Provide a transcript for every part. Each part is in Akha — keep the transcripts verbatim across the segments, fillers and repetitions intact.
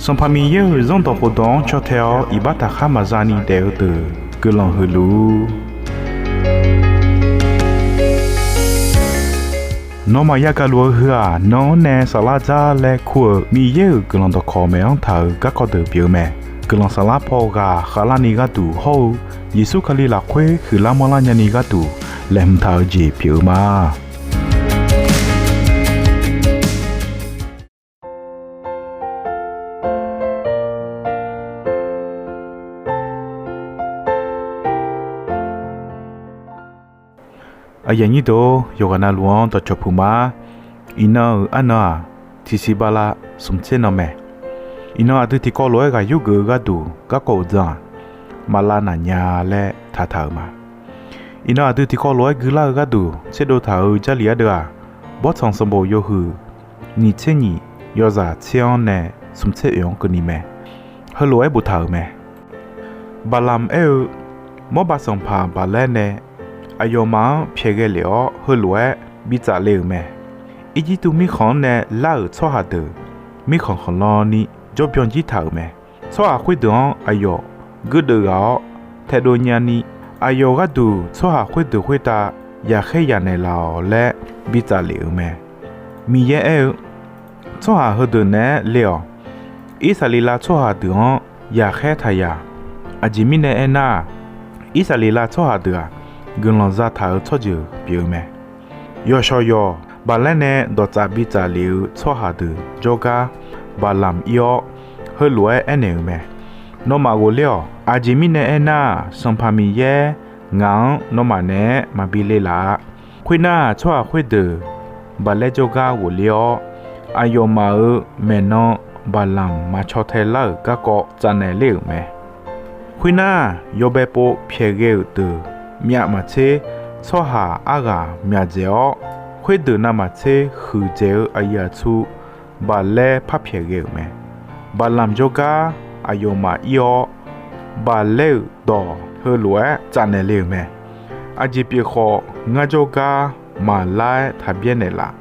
Sanqpaq Miqyaer-euq Zanrdawq khofdawq-anr caw tae-awr iqbax taqkhar maqza ni daef-eu deuq guiqlanq huiq luf-ur. Nawmaf yagaq luf-eu heu-aq, nan-anr nae saflar dzar laer kur-euq Miqyaer-euq guiqlanq dawqkawq maeq-anr taq-euq garkawv deuq pyeuf-eu mae. Guiqlanq saflar paw ghaq khavlarni gharduq hawr-eu Yeqsur Kali lafkhoer huiqlar manrlar nyani gharduq laeqhmq taq-eu jeq pyeuf-eu ma. Aqyuif aqnyir deuq-or, yawqghaq navluf-anr dawqcawq puq ma. Iqnan-euq arnan-aq, tiqsiq bala smq tser nan mae. Iqnan aqdui tiqkawv lof-aer ghaq yurgeuf-eu gharduq garkawv uqdzan-aq, maqlav naq nya laer taqtaq-euq ma. Iqnan aqdui tiqkawv lof-aer guilar-eu gharduq tserdov taq-euq Jarlif ardeuv-aq, Bawrtsanq sanqbof yawhuiq nyiq tser nyiq yawzaq tser-anr nae smq tser oeq-anr keuvni mae. Heulof-aer boftaq-euq mae. Baqlamq aer-eu, Mawrbav sanqpaq Baqlaer nae aqyawfmaf-anr pyaeq ghae lef-awr, heulof-aer bi tsaf le-euq mae. Irjirtuv mirkhanq-anr nae lar-euq tsawrhaq deuq mirkhanq khanqlan ni jawrbyan jir taq-euq mae. Tsawrhaq khoerdeuq-anr aqyawf guirdeuv ghaq-awr taedov nyani, aqyawf gharduq tsawrhaq khoerdeuq khoertav yaqkhaer yanaeq laf-awq laer bi tsaf lef-euq mae. Miqyaer aer-eu, Tsawrhaq heudeuq naeq-aer le-awq. Irsaqleqlav tsawrhaq deuq-anr yaqkhaer taq yaq. Aqjeq mirnae aernar-aq, Irsaqleqlav tsawrhaq deuq-aq, guiqlanq zataq-euq tsawrjeuq pyeuf-eu mae. Yawqshawq yawq Baqlaer nae dawqtsaf bi tsaf lef-eu tsawrhaq deuq jawrgar Baqlamq ir-awr, heulof-aer aernaeq-euq mae. Nawmaf ghofler-awq. Aqjeq mirnae aernar-aq, Sanqpaq Miqyaer ngaq-anr nawmaf naeq-aer maqbi le laf-a. Khoernar, tsawrhaq khoerdeuq Baqlaer jawrgar ghofler-awr, aqyawfmaf-euq maeqnan Baqlamq maqcaw tae lar-euq garkawv tsafnaeq ler-euq mae. Khoernar, yawbae pov pyaeq ghae-euq deuq myav maqtser, tsawrhaq arghaq myaq dzaeq-awr, khoerdeuq navmaqtser huiqdzaeq-eu aqyuif aqtsu Baqlaer par pyaeq ghae-euq mae. Baqlamq jawrgar aqyawfmaf ir-awr, Baqlaer-euq dawq heulof-aer tsafnaeq le-euq mae. Aqjeq pyeuf khawf, ngar jawrgar maqlar-aer taq byaer naeqlaf.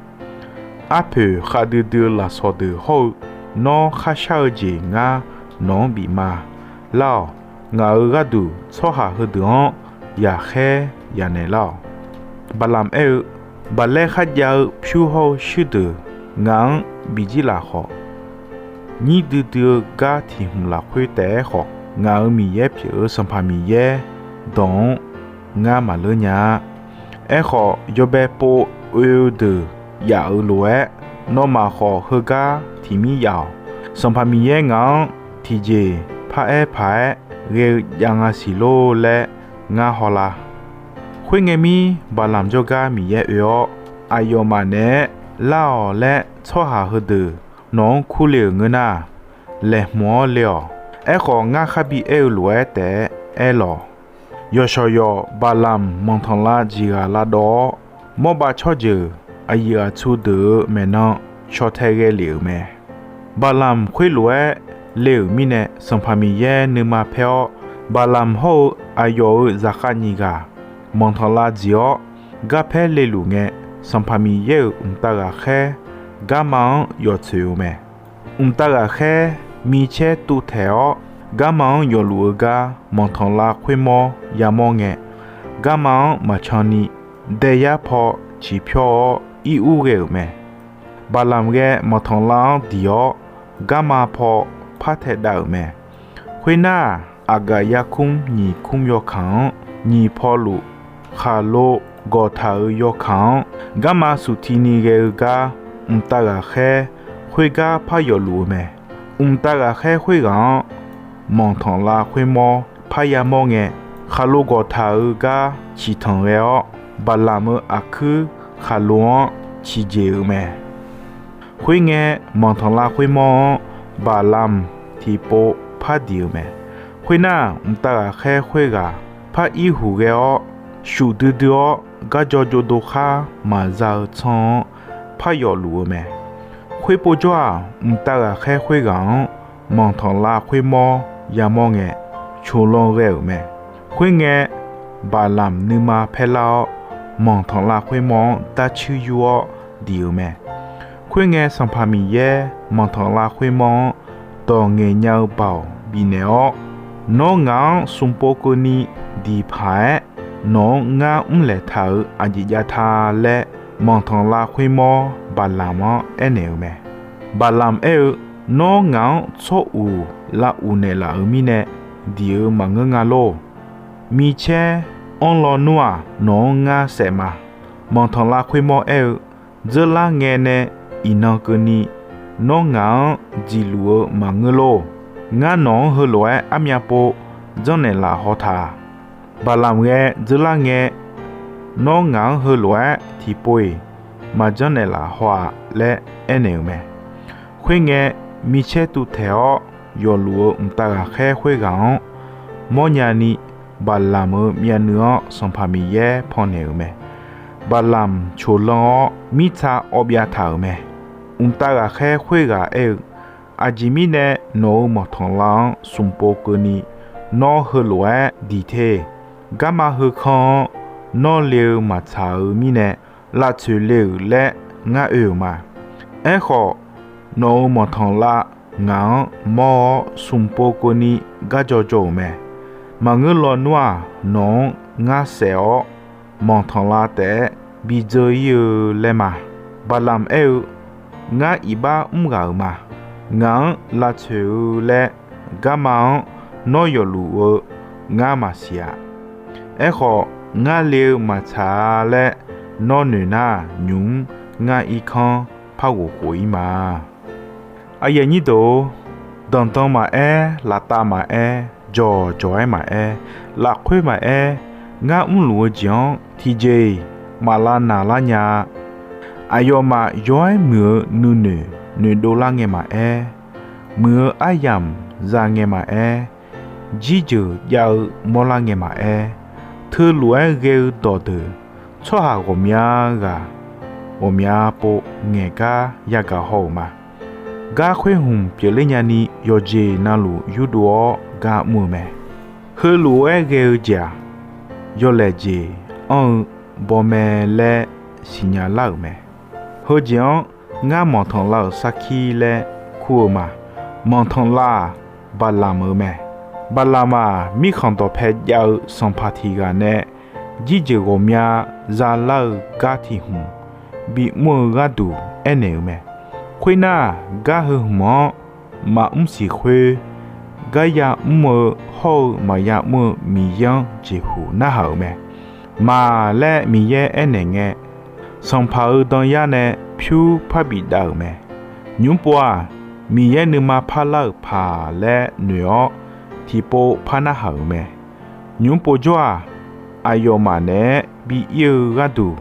Arpoeq khavdui dui-eu lafsawq deuq hawr-eu, nawr kharshar-eu jeq ngar nawq-anr bif ma. Lar-awq. Ngaq-euq gharduq tsawrhaq heudeuq-anr yaqkhaer yanaeq lar-awq. Baqlamq aer-eu, Baqlaer kharjav-eu pyur hawr-eu shuir deuq ngaq-anr bif jir laf khawf, nyir duidui-eu gar tiq hmq lafkhoer taef-aer khawf, ngaq-euq Miqyaer pyeuf-eu Sanqpaq Miqyaer dawq-anr ngar maqleur nya-a. Aerkhawf, yawbae pov oe-eu deuq yaf-euq lof-aer, nawmaf khawf heugar tiq mir yaf-awq. Sanqpaq Miqyaer ngaq-anr tiqjeq paraer paq-aer ghae-eu jav nga siq lor laer ngar hawlar. Khoerngae mir, Baqlamq jawrgar Miqyaer oe-awr, aqyawfmaf naeq-aer lar-awq laer tsawrhaq heudeuq nawq-anr kurle-euq ngeur nar, laeqhmq-awr le-awq. Aerkhawf, ngar kharbi aer-eu lof-aer taef-aer aer lawq. Yawqshawq yawq Baqlamq manqtanqlav jeq ghaq lavdawv-awr, Mawrbav tsawrjeuq aqyuif aqtsu deuq-euq maeqnan caw tae ghae lef-euq mae. Baqlamq khoerlof-aer le-euq mirnae, Sanqpaq Miqyaer nuima paer-awr, Baqlamq hawr-eu aqyawf-euq zaqkhav nyiq ghaq manqtanqlav jeq-awr, garpaer leluf ngae, Sanqpaq Miqyaer-euq mqtav ghaqkhaer garma-anr yawf tsoeq-eu mae. Mqtav ghaqkhaer micaer tuvtaeq-awr, garma-anr yawfluf-eu gar manqtanqlav khoermawr yamawr ngae, garma-anr maqcan ni daeyar paw ciqpyawr-awr ir ur ghae-euq mae. Baqlamq ghae manqtanqlav-anr diq-awr, garma paw par taedav-euq mae. Khoernar, aqgaf yarkmr nyiq kmr yawkaq-anr nyiq pawluf khaqlo gawqtaq-euq yawkaq-anr, garma suqtiq ni ghae-eu gar mqtav ghaqkhaer khoergar par yawfluf-eu mae. Mqtav ghaqkhaer khoerghaq-anr manqtanqlav khoermawr par yamawr ngae, khaqlo gawqtaq-eu gar ciqtanq ghae-awr, Baqlamq-euq aqkuir khaqlo-anr ciqjeq-euq mae. Khoerngae, manqtanqlav khoermawr-anr Baqlamq tiqpov par diq-euq mae. Khoernar, mqtav ghaqkhaer khoerghaq par irhuq ghae-awr, shuf duidui-awr garjaw jov dov khar maqza-eu tsanr-anr par yawfluf-eu mae. Khoerpov jawr-aq, mqtav ghaqkhaer khoerghaq-anr manqtanqlav khoermawr yamawr ngae, coqlan ghae-euq mae. Khoerngae, Baqlamq nuima paerlar-awr, manqtanqlav khoermawr-anr darcuir yur-awr diq-euq mae. Khoerngae, Sanqpaq Miqyaer manqtanqlav khoermawr-anr dawq ngaeqnya-eu baoq bifnaeq-awr, nawr ngaq-anr smqpov keuvni diqpaq-aer nawq-anr ngar mrlaeq taq-euq aqjeq jav ta laer, manqtanqlav khoermawr Baqlamq-anr aernaeq-euq mae. Baqlamq aer-eu, Nawr ngaq-anr tsawr uq lavuq naeqlaf-euq mirnae diq-eu maqngeur nga lor. Micaer anr lawnmr-aq, nawq-anr ngar saef ma. Manqtanqlav khoermawr aer-eu, Dzeurlar ngae nae iqnan keuvni nawr ngaq-anr dziqluf-eu maqngeur lor. Ngar nawq-anr heulof-aer armyav pov janrnaeq laf haw taq. Baqlamq ghae dzeurlar ngae, nawr ngaq-anr heulof-aer tiqpov-iq maqjanr naeqlaf haw-aq laer aernaeq-euq mae. Khoerngae, micaer tuvtaeq-awr yawfluf-eu mqtav ghaqkhaer khoerghaq-anr mawrnya ni, Baqlamq-euq myavnuiv-anr Sanqpaq Miqyaer pannaeq-euq mae. Baqlamq coqlan-awr mirtsa awv byav taq-euq mae. Mqtav ghaqkhaer khoerghaq aer-eu, Aqjeq mirnae nawq-euq manqtanqlav-anr smqpov keuvni nawr heulof-aer diq te. Garma heukanr-anr nawr le-eu maqtsaq-eu mirnae, lavtsoeq le-euq laer ngar oe-euq ma. Aerkhawf, nawq-euq manqtanqlav ngaq-anr mawr-awr smqpov keuvni garjaw jaw-euq mae. Maqngeur lawnmr-aq, nawq-anr ngar saef-awr manqtanqlav taef-aer bidzeur ir-eu laer ma. Baqlamq aer-eu, Ngar iqbax mr ghaq-euq ma. Ngaq-anr lavtsoeq-eu laer garma-anr nawr yawfluf-eu ngar maqsiq-a. Aerkhawf, ngar le-eu maqtsaq-a laer nawr noeq nar, nymq-mr ngar irkanr par ghof khof ir ma. Aqyuif aqnyir deuq-or, danqdan maqaer, laftav maqaer, jawqjawq-aer maqaer, lafkhoer maqaer, ngar mrluf-eu jeq-anr tiqjeq-iq maq lavnaq lar nya-a. Aqyawfmaf yawr-aer muiq-eu nuinoeq noeqdov lar ngae maqaer, muiq-eu aryamq za ngae maqaer, jirjeuq jav-eu mawrlar ngae maqaer, teulof-aer ghae-eu dawqdeuq tsawrhaq ghawqmya ghaq ghawqmya pov ngaeq gar yagaq haw-euq ma. Gar khoer hmq pyeufler nyani yawqjeq navluf yurdov-awr gar mr-eu mae. Heulof-aer ghae-eu jeq-aq, yawlaeq jeq anr-eu bawmae laer siqnya lar-euq mae. Heujeq-anr ngar manqtanqlav-euq sarkir laer kur-eu ma. Manqtanqlav-aq, Baqlamq-euq mae. Baqlamq-aq, mirkhanq dawqpae jav-eu sanqpaq tiq ghaq nae jirjeuq ghawqmya zalar-eu gar tiq hmq bimr-eu gharduq aernaeq-euq mae. Khoernar, gar heu hmq-anr maqmr siq khoer, gar yamr-eu hawr-eu maqya mr-eu Miqyaer-anr jeqhuq narhaq-euq mae. Maq laer Miqyaer aernaeq ngae, sanqpaq-euq danyar nae pyur parbi dav-euq mae. Nymq-mr pov-aq, Miqyaer nuima parlar-euq paq laer noeq-awr, tiqpov par narhaq-euq mae. Nymq-mr pov jawr-aq, aqyawfmaf naeq-aer bi ir-eu gharduq,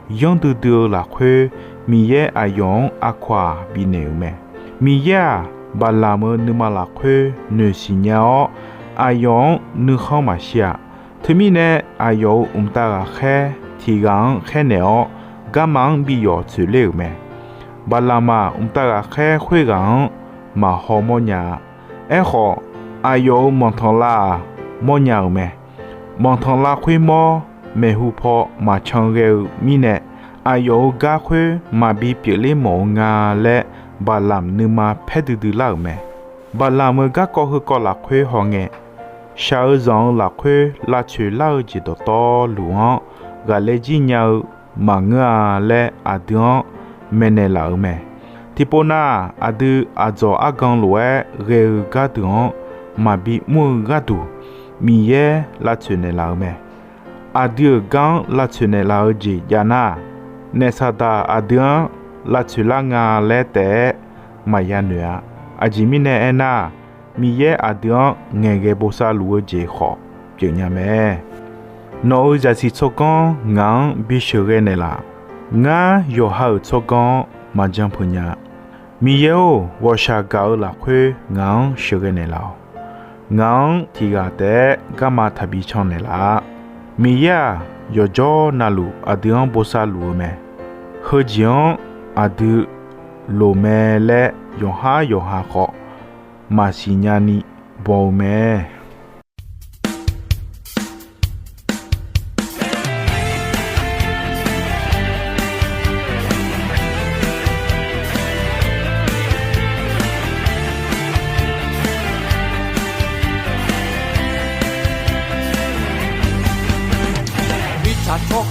yanr duidui-eu lafkhoer Miqyaer aqyawf-anr aqkawq-aq bifnaeq-euq mae. Miqyaer-aq, Baqlamq-euq nuima lafkhoer noeqsiq nya-awr, aqyawf-anr nuikhanr maqshir-a. Teumirnae, aqyawf-euq mqtav ghaqkhaer tiq ghaq-anr khaernaeq-awr, garma-anr bi yawf tsoeq ler-euq mae. Baqlamq-aq, mqtav ghaqkhaer khoerghaq-anr maq hawmawr nya-a. Aerkhawf, aqyawf-euq manqtanqlav-aq, mawrnya-euq mae. Manqtanqlav khoermawr maeqhu paw maqcan ghae-eu mirnae, aqyawf-euq gar khoer maqbi pyeufler mawf-eu nga laer, Baqlamq nuima paer duidui lar-euq mae. Baqlamq-euq garkawv heukawv lafkhoer hawngae, shaq-eu zanq-eu lafkhoer lavtsoeq lar-eu jeq dawqtawvluf-anr ghaqler jir nya-eu maqngeur-a laer aqdui-anr maeqnaeq laf-euq mae. Tiqpov nar, aqdui aqdzawq argan lof-aer ghae-eu gardeuq-anr maqbi mr-eu gharduq, Miqyaer lavtsoeq naeqlaf-eu mae. Aqdui-euq gar-anr lavtsoeq naeqlaf-eu jeq jav nar, naef Saqdaq aqdui-anr lavtsoeq lar nga laer taef-aer maqya noeq-a. Aqjeq mirnae aernar, Miqyaer aqdui-anr ngaeqghae bosav luf-eu jeq khawf pyeufnya mae. Nawq-euq zaqsiq tsawrganr ngaq-anr bisheuq ghae naeqlaf. Ngar yawqha-euq tsawrganr-anr maqjan peuq nya. Miqyaer-or, ghawqshaq gaq-eu lafkhoer ngaq-anr sheuqghae naeqlaf-awq. Ngaq-anr tiq ghaq taef-aer garma taqbi can naeqlaf-a. Miqyaer-aq, yawqjawr navluf aqdui-anr bosav luf-eu mae. Heujeq-anr aqdui loq mae laer yawqhar yawqha khawf maqsiq nyani baw-eu mae.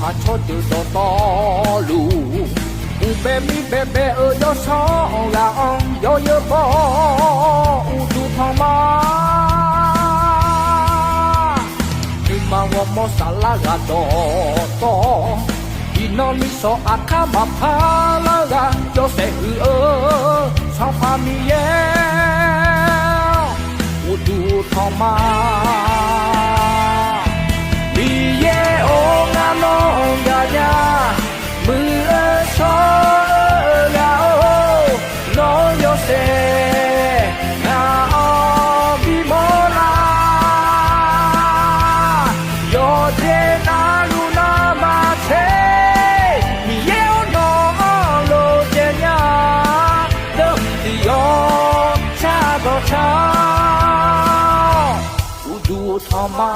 Aqcawq deuq dawqtawvluf, uqbae mir baebae-eu yawsanr ghaq-anr yawzeu baw-awr uqduq tanq ma. Nuima ghawrmawr saflar ghaq dawqtawv, iqnan misanq aqkar maqpar lar ghaq yawshaef huiq-eu Sanqpaq Miqyaer-awr, uqduq tanq ma. Miqyaer-or, ngar nawr gaqnya, muiq-eu shawr-eu ghaq-or, nawr yawshaef ngaq-anr bimawr lar. Yawqjeq navluf navmaqtser, Miqyaer-or, nawq-anr lof jaev nya, deuvmq tiq yawr shar dawq car-awr, uqduq tanq ma.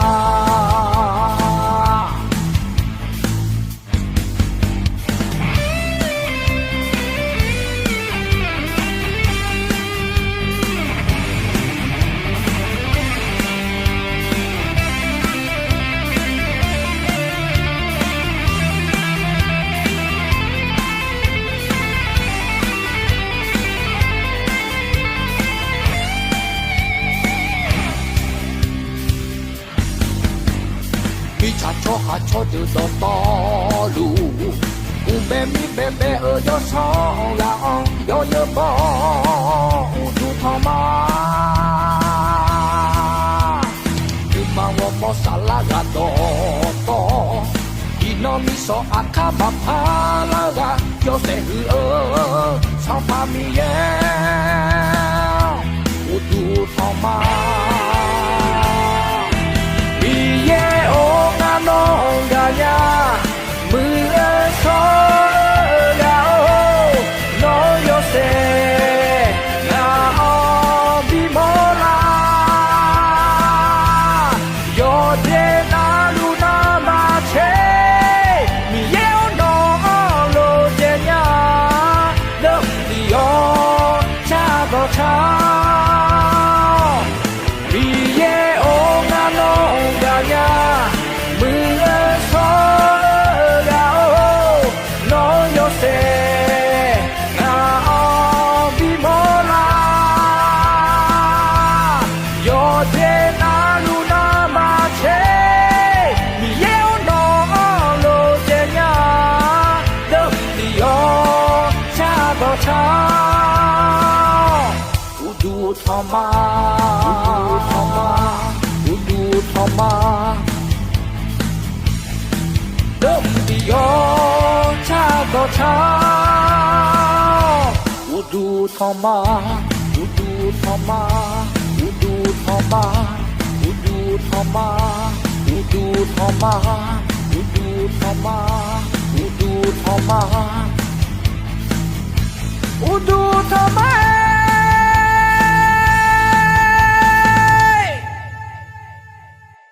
Mirtsaq tsawrhaq tsawrdeuq dawqtawvluf, uqbae mir baebae-eu yawsanr ghaq-anr yawzeu baw-awr uqduq tanq ma. Nuima ghawrmawr saflar ghaq dawqtawv, iqnan misanq aqkar maqpar lar ghaq yawshaef huiq-eu Sanqpaq Miqyaer-awr, uqduq tanq ma. Miqyaer-or, ngar nawr gaqnya, muiq-eu shawr-eu ghaq-or, nawr yawshaef ngaq-anr bimawr lar. Yawqjeq navluf navmaqtser, Miqyaer-or, nawq-anr lof jaev nya, deuvmq tiq yawr shar dawq car-awr, Miqyaer-or, ngar nawr gaqnya, muiq-eu shawr-eu ghaq-or, nawr yawshaef ngaq-anr bimawr lar. Yawqjeq navluf navmaqtser, Miqyaer-or, nawq-anr lof jaev nya, deuvmq tiq yawr shar dawq car-awr, uqduq tanq ma, uqduq tanq ma, uqduq tanq ma. Deuvmq tiq yawr shar dawq car-awr, uqduq tanq ma, uqduq tanq ma, uqduq tanq ma, uqduq tanq ma, uqduq tanq ma, uqduq tanq ma, uqduq tanq ma, uqduq tanq ma.